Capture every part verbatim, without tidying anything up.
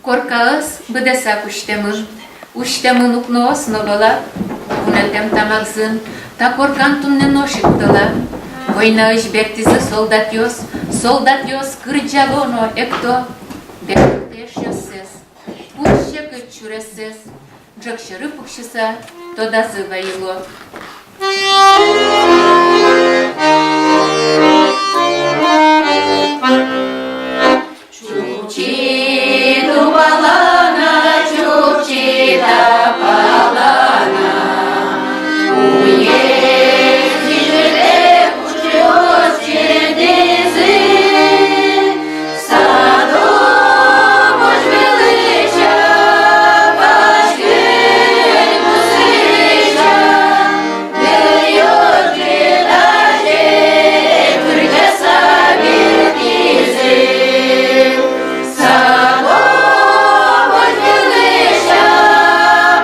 Коркаос быдэсак усьтэмын, усьтэмын укноос но валад. Вунэтэм тамак зын та коркан туннэ нош ик утала. Войнаысь бертӥзы солдатъёс, солдатъёс кырӟало но экто. Бертытэшъёссэс, пуш секыт сюрессэс ӝӧк сьӧры пуксьыса тодазы вайыло. Чукчи тупалана, чукчи тапалана, уе сӥзьытэк ушъёс чертӥзы. Садо возь вылысь, пачкыт мусысь, нылъёс ӝытазе кырӟаса бертӥзы. Садо возь вылысь,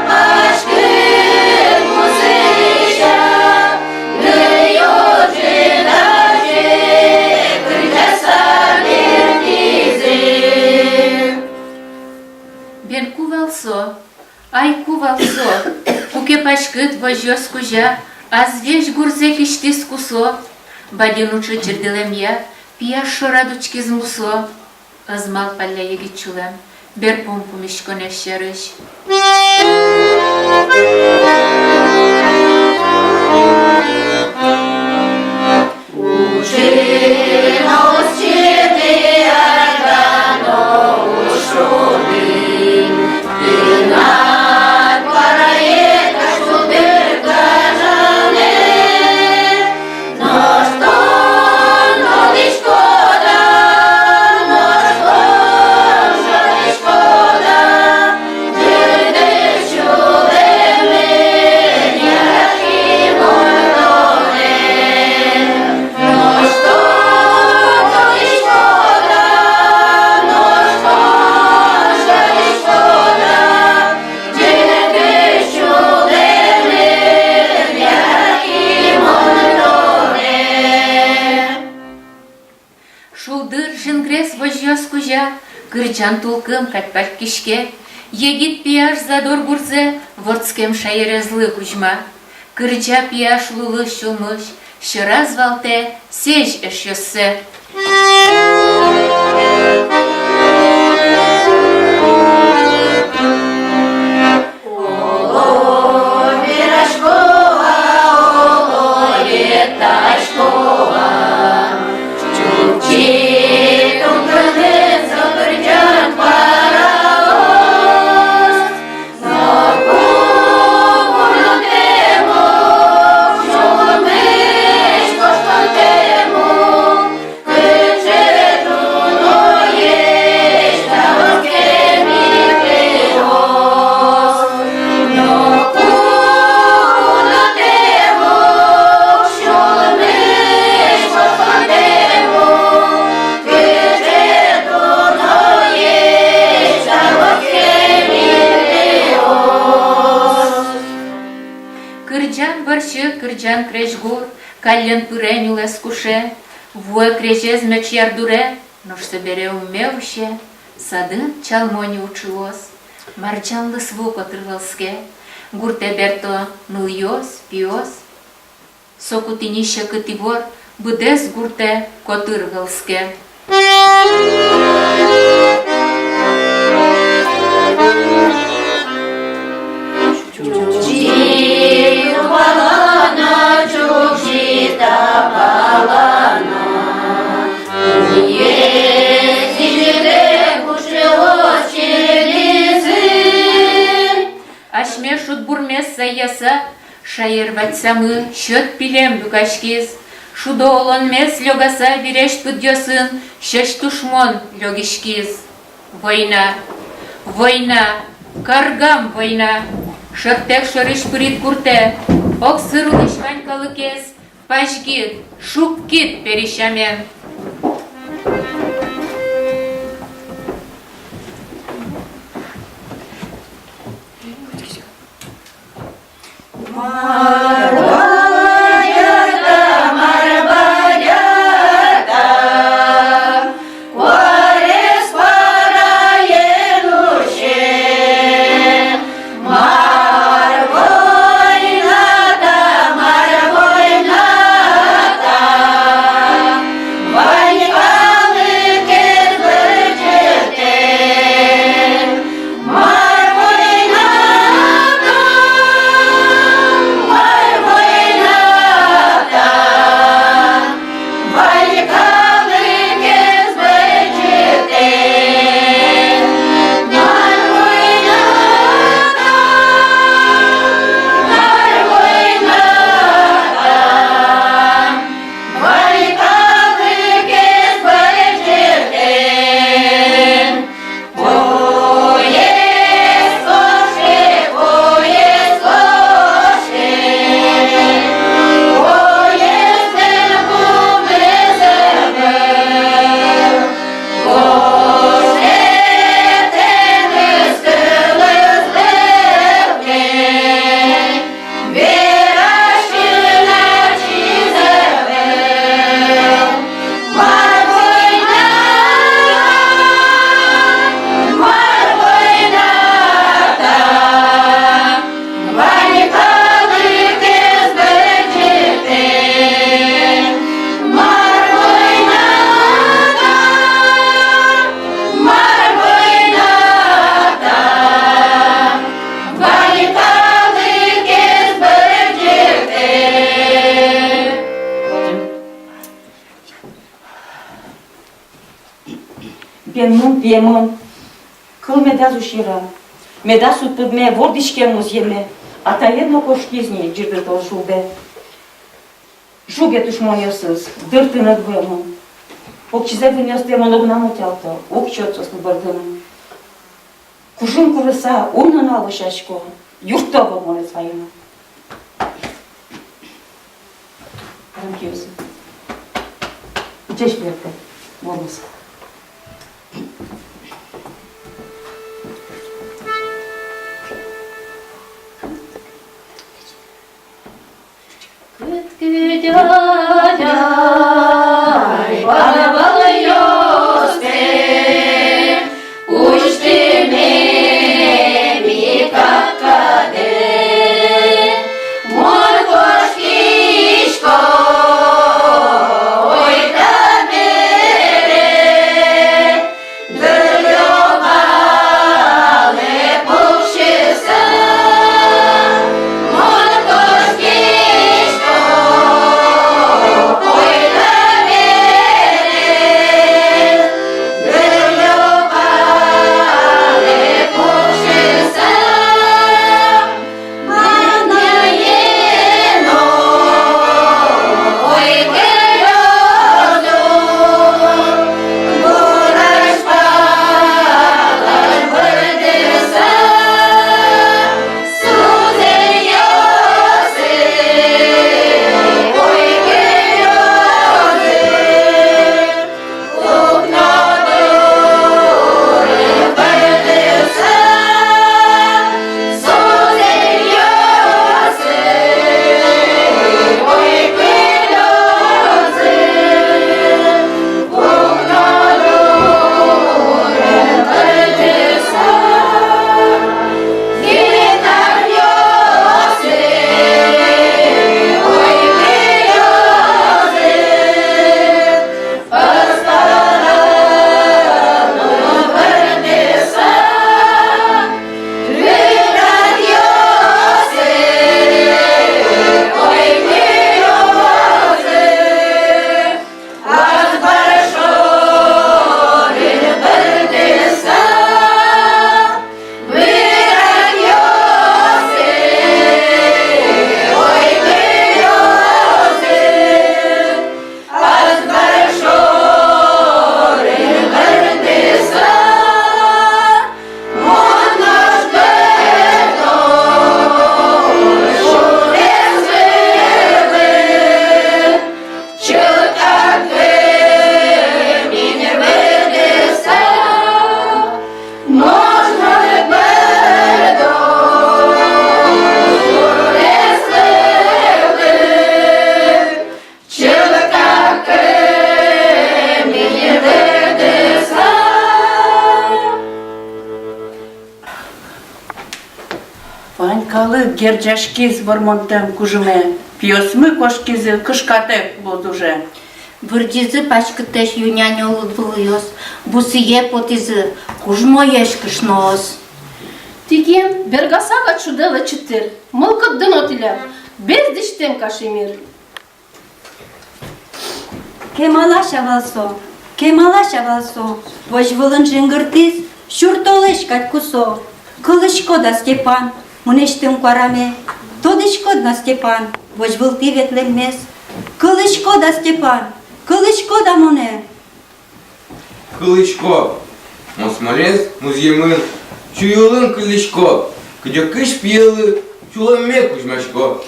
пачкыт мусысь, нылъёс ӝытазе кырӟаса бертӥзы. Бен, ку вал со, ай, ку вал со, куке пачкыт возьёс кузя азвесь гурзэ кисьтӥз кусо, бадӟым уӵы чирдылэмъя пияш шорад учкиз мусо. Ӧз малпалля егит сюлэм, берпум пумиськонэз сярысь. Уӵыноос чиды ар но уж шуды, тынад куараед каш кылдыр гажанэ. Нош тон тодӥськод-а, нош тон шӧдӥськод-а, ӟырдыт сюлэмын яратӥ мон тонэ. Нош тон тодӥськод-а, нош тон шӧдӥськод-а, ӟырдыт сюлэмын яратӥ мон тонэ. Шулдыр жингрес возьёс кузя кырӟан тулкым кадь патькиське, егит пияш задор гурзэ вордскем шаерезлы кузьма. Кырӟа пияш лулы сюлмысь, сьӧраз валтэ сэзь эшъёссэ. Оло, верасько-а, оло, йӧтасько-а, чукчи тункымын со кырӟан куараос. Кырӟан вӧрсьы кырӟан крезьгур каллен пыре, нюлэс куше, вуэ крезез меӵ ярдуре, нош собере умме усе. Садын чалмо ни уӵыос, марӟанлы су котыр вӧлске, гуртэ берто нылъёс, пиос. Соку тӥни секыт ивор быдэс гуртэ котыр вӧлске. Чукчи тупалана, чукчи тапалана, уе сӥзьытэк ушъёс чирдӥзы. Асьме шудбурмес сайяса, шаер вадьсамы сьӧд пилем люкаськиз. Шудо улонмес лёгаса, виресь пыдъёсын сьӧсь тушмон лёгиськиз. Война, война, каргам война. Шӧртэк шӧрысь пырид гуртэ, огсыр улӥсь вань калыкез пазьгид, шуккид пери сямен. Мар бадӟа та, мар бадӟа та, куарес куараен Пиемон, кыл медаз усьыра, медаз уд пыдме вордӥськем музъеме, атаед но кошкиз ни ӟырдыт ор шулдэ. Жуге тушмонъёсыз дыр тыныд вуэмын. Покчизэ вынъёстэ мон огнам утялто, уг сёт соослы бӧрдыны. Кужым курыса, уй-нунал усьтӥсько, юртто вормонэз вайыны. Ӟеч берте, вормоз. Кыткыт адяй палвалъёстэ усьтӥмы ми каткаде. Мон кошкисько, ой, табере. Вань калык герӟаськиз вормонтэм кужыме, пиосмы кошкизы кышкатэк луд уже. Вырӟизы паськытэсь ю-нянь улӥсь вылъёс, бусые потӥзы кужмоесь кышноос. Тӥ кин, бергаса кадь шудэ лэчыт тыр, мылкыдды но тӥляд, бездӥсьтэм кашемир. Кемалась-а вал со, кемалась-а вал со, возь вылын жингыртӥз, сюртолэсь кадь кусо. Кылӥськод-а, Степан, мынэсьтым куараме? Тодӥськод на, Степан, возь вылтӥ ветлэммес? Кылӥськод-а, Степан, кылӥськод-а монэ? Кылӥсько, мон смолез музъемын, сю йылын кылӥсько, кыдёкысь пиелы сюлэмме кузьмасько.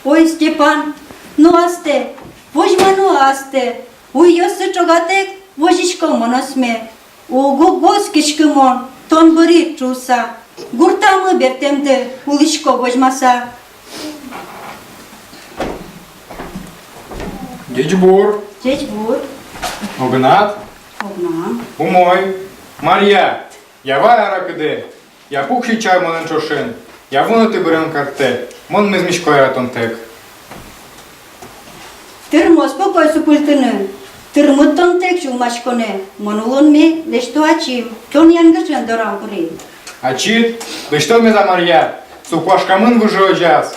Ой, Степан, ну астэ, возьма но астэ, уйёсы ӵогатэк возисько мон осме. Уг-уг оскиськы мон, тон бырид шуыса. Гуртамы бертэмды улӥсько возьмаса. Ӟечбур. Ӟечбур. Огнад? Огнам. Умой. Марья, ява аракыдэ. Я пуксьы чай монэн ӵошен, я вунэты бырем картэ, мон мӧзмисько яратонтэк. Тырмоз покой супыльтыны, тырмыт тонтэк сюлмаськонэ, мон улонме лэсьто ачим, тон янгышен дорам пыри. Ачид лэсьтон мед-а, Марья, со куашкамын выжы озяз.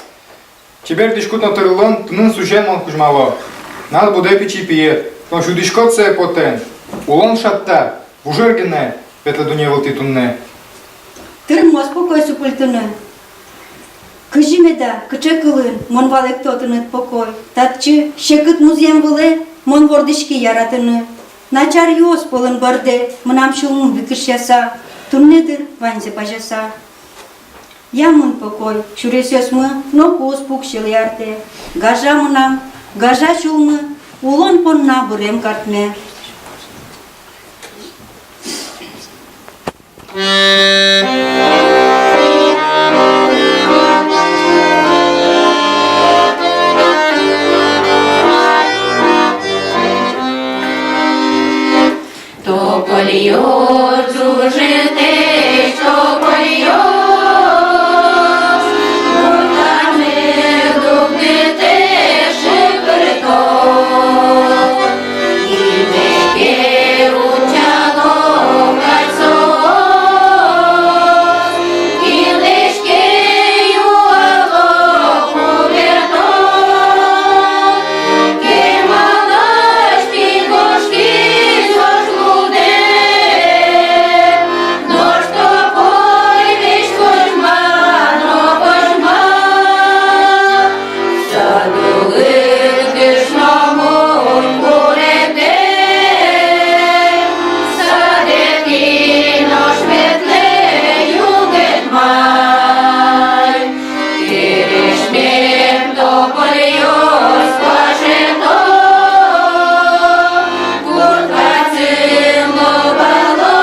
Чебер дӥськут но тырлон тыныд сузен мон кузьмало. Над будэ пичи пиед, тон сюдӥськод сое потэн. Улон шатта, Вужер гинэ ветлэ дунне вылтӥ туннэ. Тырмоз покой супыльтыны. Кызьы меда, кыӵе кылын мон валэкто тыныд покой? Татчы, секыт музъем вылэ, мон вордӥськи яратыны. Начар юос пӧлын бӧрдэ, мынам сюлмы выкышъяса, туннэ дыр ваньзэ пазяса. Я мын, покой, сюресъёсмы ноку уз пуксьылы артэ. Гажа мынам, гажа сюлмы улон понна бырем картме. Топольёс, ӝужытэсь топольёс, гуртамы дугдытэсь шыпырто. Инмеке утчало кадь соос, кинлэсь ке юало куверто. Кемалась тӥ кошкиз ож лудэ, нош топой весь кожма но кожма. Садулын кышномурт куретэ, садэтӥ нош ветлэ югыт май. Пересьмем топольёс куашето, гурт кадьын лобало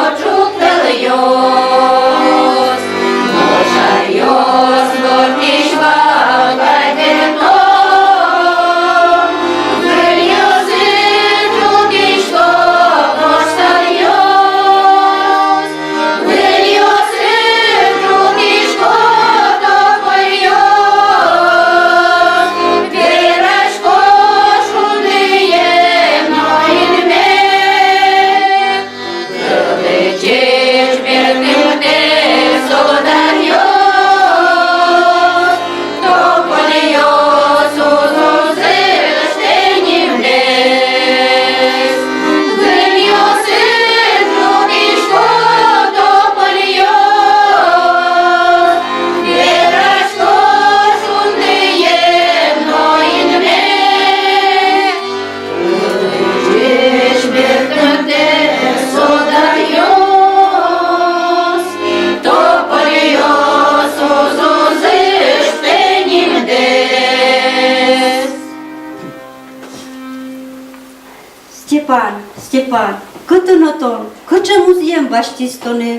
ӝук тӧлъёс. Нош аръёс нырысь вал кадь бертом, выльёсын ӝутӥсько нош садъёс. Выльёсын ӝутӥсько топольёс, верасько шундыен но инме. Кылдэ ӟеч берыктэ солдатъёс, топольёс уз-узысьтыз нимдэс. Выльёсын ӝутӥсько топольёс, верасько шундыен но инме. Кылдэ ӟеч берыктэ солдатъёс, топольёс уз-узысьтыз нимдэс. Степан, Степан, кытын отон, кыӵе музъем басьтӥз тонэ?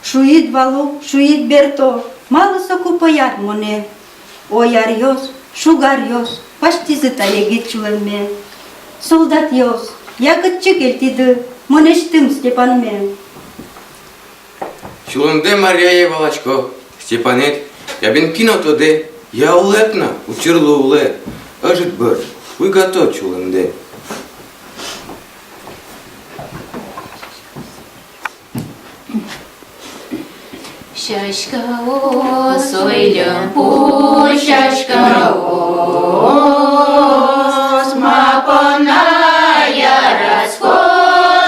Шуид вал ук, шуид берто, малы соку пӧяд монэ? Ой, аръёс, шуг аръёс, басьтӥзы та егит сюлэмме. Солдатъёс, я кытчы кельтӥды мынэсьтым Степанме? Сюлэмдэ, Марьяе, валасько, Степанэд, я бен кин но тодэ, я улэп на, учырлы улэ, ӧжыт бӧрд, уйгатод сюлэмдэ. Сяськаос, ой, льӧмпу сяськаос, ма понна яратӥсько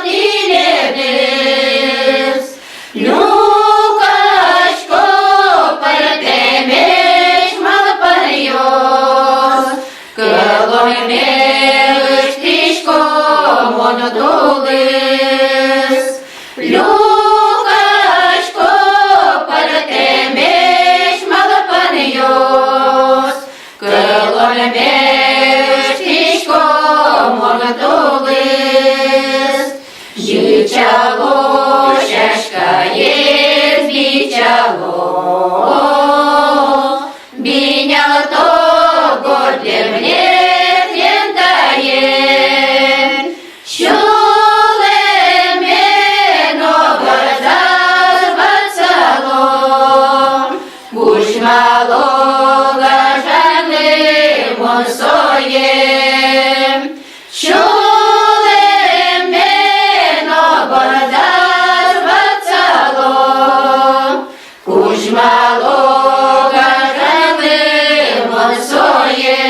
тӥледыз? Люкасько пӧртэмесь малпанъёс, кӧлонме ыштӥсько мон тулыс. Люкасько пӧртэмесь малпанъёс, кӧлонме ыштӥсько мон тулыс. Бичало сяськаез, бичало, бинялто горд лемлет лентаен. Сюлэмме но бордаз ватсало, кузьмало гажаны мон сое. Сюлэмме но бордаз ватсало, кузьмало гажаны мон сое.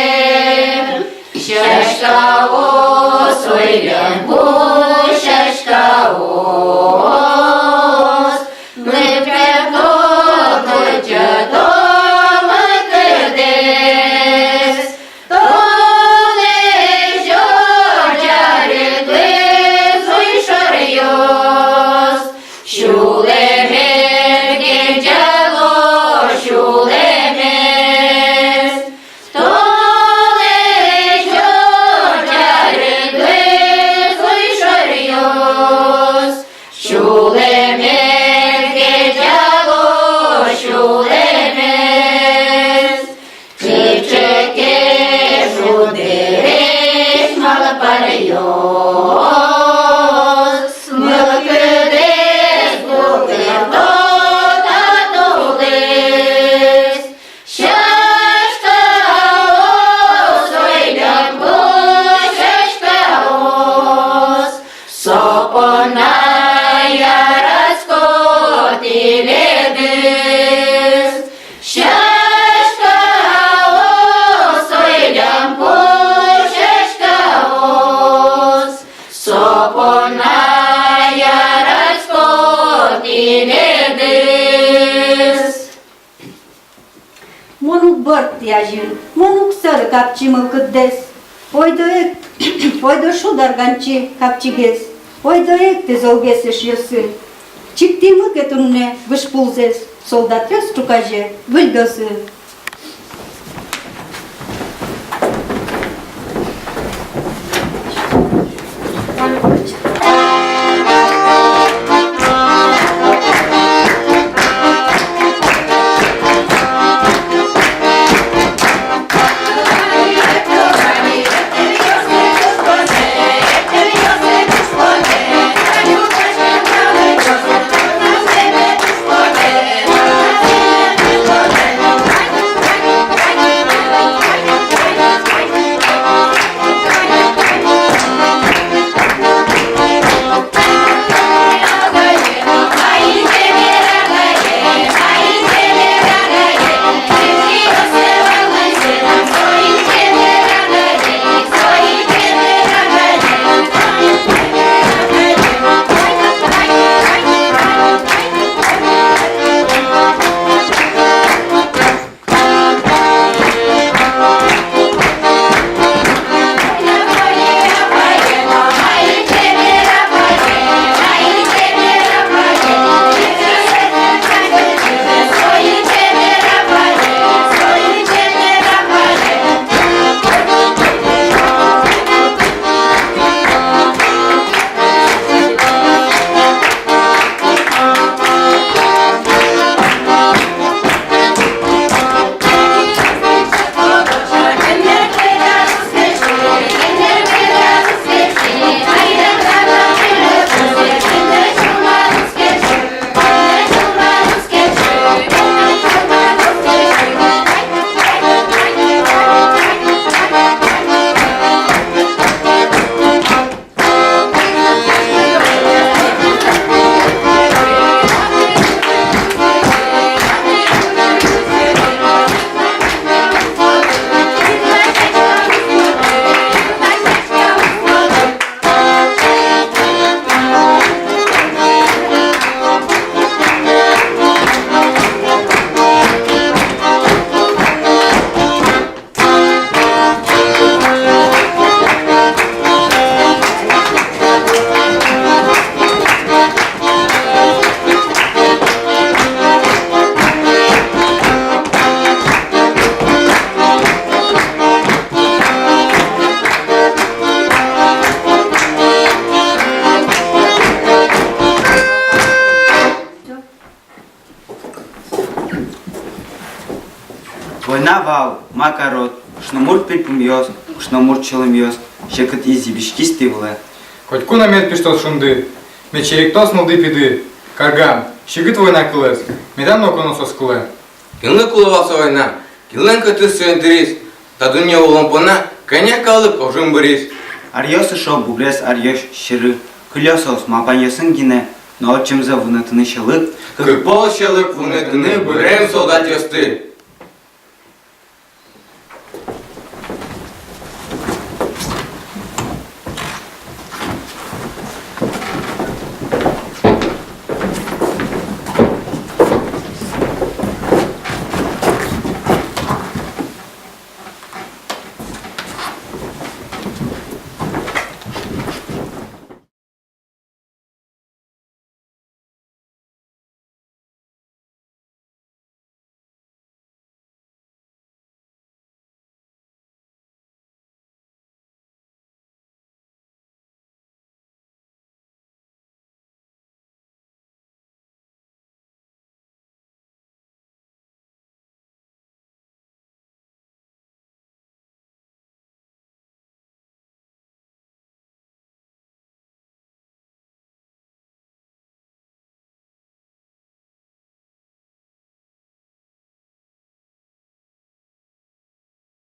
Сяськаос, ой, льӧмпу сяськаос, Ос, мылкыд кутчы, то мылкыдэз, толэзё ӟарытлы зуй шоръёс, сюлэмед герӟало, сюлэмез. Толэзё ӟарытлы зуй шоръёс, сюлэмед герӟало, сюлэмез. Кыӵе ке шудэресь малпанъёс, мылкыдэз пукто та тулыс. Сяськаос, ойдём ку сяськаос, со понна яратӥсько тӥледыз. Сяськаос, ойдём ку сяськаос, со понна яратӥсько тӥледыз. Мон уг бӧрдты азьын, мон уг сӧры капчи мылкыддэс. Ойдо эк, ойдо шуд арганчи капчигес, ойдо эк, тэ золгес эшъёсы. Чигтӥмы ке туннэ выж пулзэс, солдатъёс ӵуказе выльдозы. Война вал, ма карод, кышномурт пельпумъёс, кышномурт сюлэмъёс, секыт изъебиськиз тӥ вылэ. Котьку но мед пиштоз шунды, мед серектоз нылды-пиды. Каргам, секыт война кылэз, медам ноку но соос кылэ. Кинлы кулэ вал со война, кинлэн кӧтыз соин тыриз, та дунне улон понна кӧня калык ожын быриз. Аръёс ышо, бубрес аръёс сьӧры, кылё соос малпанъёсын гинэ, но ортчемзэ вунэтыны сьӧлык. Кык пол сьӧлык вунэтыны бырем солдатъёсты.